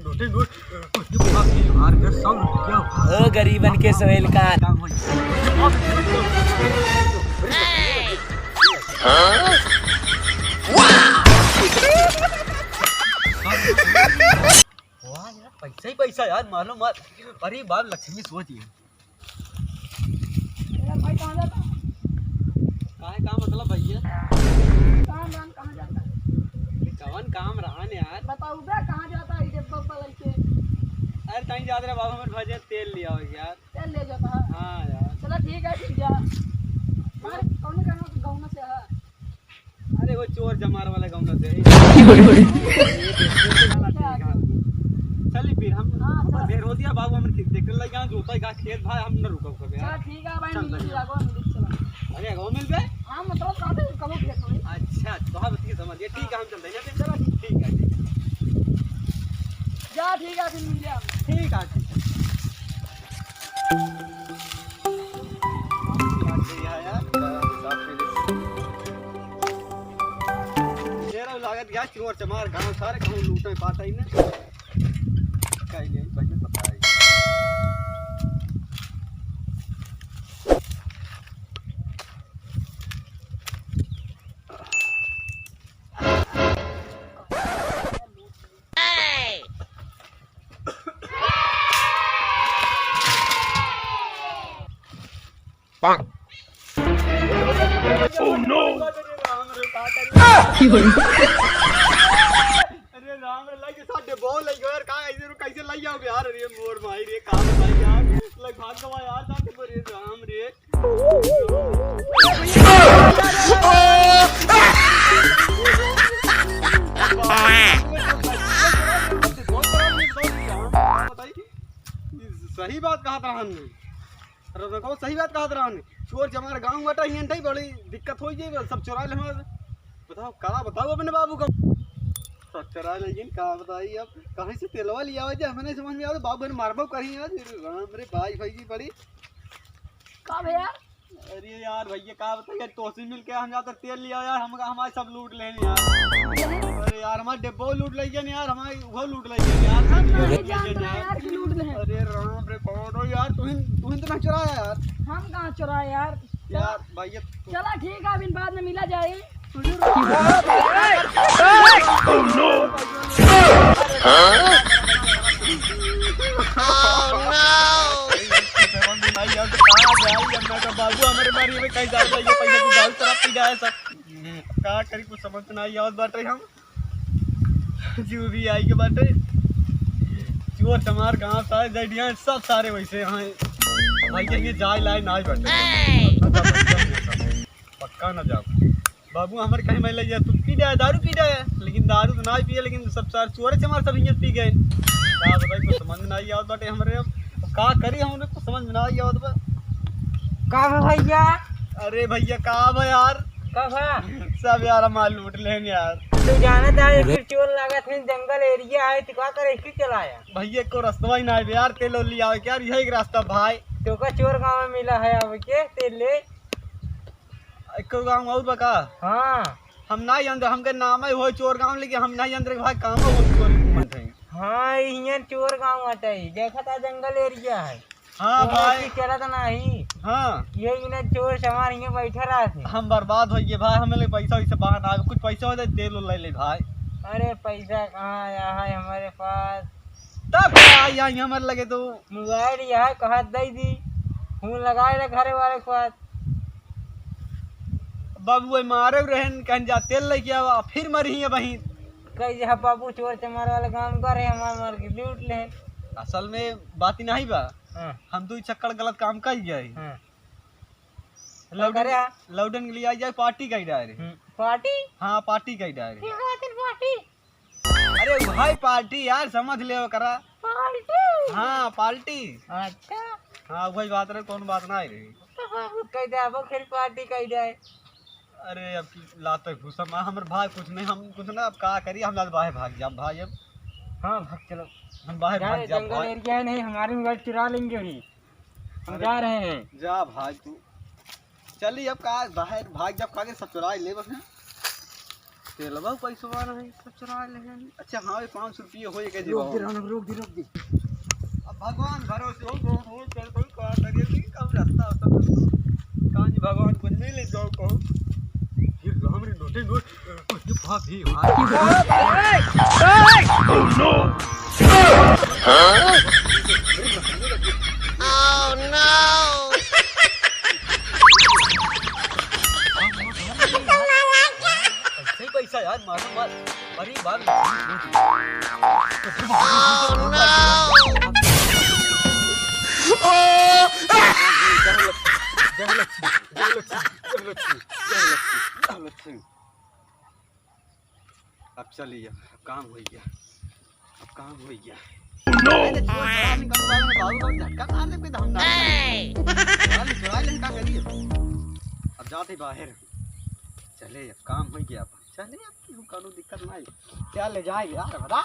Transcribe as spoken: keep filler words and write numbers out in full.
लूटे लूट, कुछ भी बोला नहीं यार, ये सब लूट गया। ओ गरीबन के सोहेल खान। काम हो। वाह यार, पैसा ही पैसा यार, मानो मत। अरे बाप, लक्ष्मी सोच ये। यार भाई, कहाँ जाता? काहे, का मतलब भैया? काम धाम कहाँ जाता? कवन काम रहन यार? बताऊ बे, कहाँ जाता है डब्बा उब्बा लेके? अरे, तहीं जात रहे बाबू, हमर भैया तेल लिया हो यार। तेल ले जाता है? हाँ यार। चला ठीक है, ठीक जा। मार, कौन गाँव, गाँव में से है? अरे वो चोर चमार वाला गाँव ना से। चली फिर हम, हाँ, हम चल। देर हो दिया बाबू, हम देख ले यहाँ जोता का खेत भाई, हम न रुकब कबे यार। चल ठीक है भाई, चल, मिल चल। जाएगा, मिल चला। अरे गाँव मिल गए? हाँ, मतलब काफी कबो खेत में। अच्छा, तो हम इसकी समझ गए। ठीक है, हम चलते हैं ना फिर। चलो ठीक। ठीक है, ठीक। जा ठीक है, फिर मिल जाए। ठीक है, ठीक है। तेरा लागत गया चोर चमार गाँव सारे कहूँ लूटे पाता ही ना। कहीं नहीं, पहले पता है। Oh no! अरे राम रे, लग साथे बहुत लग गया यार, का ऐसे रो, कैसे लग जाओगे यार? अरे मोर भाई रे, का भाई यार, लग भाग गवा यार, साथे पर, अरे राम रे। सही बात कहा था हमने। अरे रघुआ, सही बात कहत रहन। चोर चमार गाँव बाटे, हियन तई बड़ी दिक्कत होइ जाई, सब चोरा ले हमार। बताओ, का बताओ अपने बाबू का? सब चोरा ले, लेकिन का बताई अब, कहीं से तेलवा लिया हुआ जे, हमें नहीं समझ में आवत, बाबू ने मारबो करी आज। राम रे भाई, भाई जी बड़ी। का भैया? अरे यार भैया, का बताई यार, तोसे मिल के हम जाते तेल लिया यार, हम, हमारे सब लूट लेन यार। अरे यार, हमारे डिब्बो लूट ले गए यार, हमारे वो लूट ले गए यार, सब लूट ले गए यार। यार, की लूट ले। अरे राम रे, कौन हो यार? तुहिन, तुहिन तो ना चुराया यार। हम कहाँ चुराए यार? यार, भाई, ये चला ठीक है, अभी बाद में मिला जाए। Oh, no! Oh, no! भाई, यार, तो कहाँ जाए? अब मैं तो बाबू, हमारे मारी में कहीं जाए, ये पैसा तो बहुत तरफ पी जाए सब। का करी, कुछ समझ में नहीं आवत बाटे हम। जो भी आई के बाटे, चोर चमार गाँव सारे जैडिया सब सारे वैसे हैं। भाई के लिए जाए लाए ना बाटे। पक्का ना जाओ। बाबू हमारे कहीं मैं ले जाए, तू पी जाए, दारू पी जाए, लेकिन दारू तो ना पिए, लेकिन सब सारे चोर चमार सब हियाँ पी गए। का बताई, कुछ समझ में नहीं आवत बाटे हमरे। अब का करी, हमरे कुछ समझ में नहीं आवत बा। का बा भैया? अरे भैया, का बा यार? का बा? सब यार हमार लूट लेन यार। तू जानत है, अरे। फिर चोर लागत है, जंगल एरिया है, तू का करे, इसकी चलाया? भैया, एको रास्ता ही ना है यार, तेल लिया यार, यही एक रास्ता भाई। तो का चोर गाँव में मिला है, अब के तेल ले। एको गाँव और बा का? हाँ। हम ना अंदर, हमके नाम है हो चोर गाँव, लेकिन हम ना अंदर भाई, काम हो चोर घूमत है। हाँ, इहियन चोर गाँव हटे, देखा था जंगल एरिया है। हाँ तो भाई। ऐसी चलत नाही। हाँ। ये इन्हें चोर सामान ये बैठे रहते। हम बर्बाद हो गए भाई, हमें ले पैसा वैसे बाहर ना आवे, कुछ पैसा हो जाए, तेल उल ले ले भाई। अरे पैसा कहाँ आया है हमारे पास? तब का आई, आई हमर लगे तो। मोबाइल यह कहत दई दी, फोन लगाए ले घरे वाले के पास। बाबू, वही मारे रहन, कहन जा तेल लेके आवा, फिर मरी है बहिन। कही जा बाबू, चोर चमार वाले काम करे, हमार मार के लूट ले। असल में बात ही नहीं बा। हाँ। हम दो चक्कर गलत काम कर गए। हाँ। लौडन, करे हाँ। लौडन के लिए आ जाए, पार्टी का ही डायरी। हम्म, पार्टी? हाँ, पार्टी का ही डायरी। ठीक है, फिर पार्टी। अरे भाई, पार्टी यार, समझ ले करा। पार्टी? हाँ, पार्टी। अच्छा। हाँ, वही बात रहे, कौन बात ना आई रही। तो बाबू कह दे, अब फिर पार्टी कह जाए। अरे, अब की लात घुसा मार, हमर भाई कुछ नहीं, हम कुछ ना, अब का करी, हम लात बाहर भाग जाब भाई अब। हाँ, भाग चलो। हम बाहर जा भाग रे, जाब जंगल भाई। एरिया है नहीं, हमारे मोबाइल चुरा लेंगे उन्हीं। हम अरे, जा रहे हैं। जा भाई तू। चली अब का, बाहर भाग जाब, का के सब चुरा ले बस हैं। तेलवा पैसवा नहीं, सब चुरा ले हैं। अच्छा, हाँ, ये पाँच सौ रुपये हो, ये कैसे रोक दे, रौनक, रोक दे, रोक दे। अब भगवान भरोसे हो, हो, हो, चल, कोई का लगे, कोई कब रास्ता होता, तो कान जी भगवान कुछ नहीं ले जाओ, कहो। फिर हमरे नोटे नोट, कुछ भाभी, भाभी। Oh, no! पैसा ही पैसा यार, मारो मार। अरे बाप रे। जय लक्ष्मी, जय लक्ष्मी, जय लक्ष्मी, जय लक्ष्मी, जय लक्ष्मी, जय लक्ष्मी। अब चलिए, अब काम हो गया, अब काम हो गया। Oh, no! अरे, चोर, चोर, आदमी कौन बाबू, बाबू, झटका मार दे, कोई धंधा। चोर, चोर, लेकिन का करिए? अब जाते बाहर। चले, अब काम हो गया, अब चले, अब क्यों करूँ, दिक्कत नहीं। क्या ले जाए यार, बता?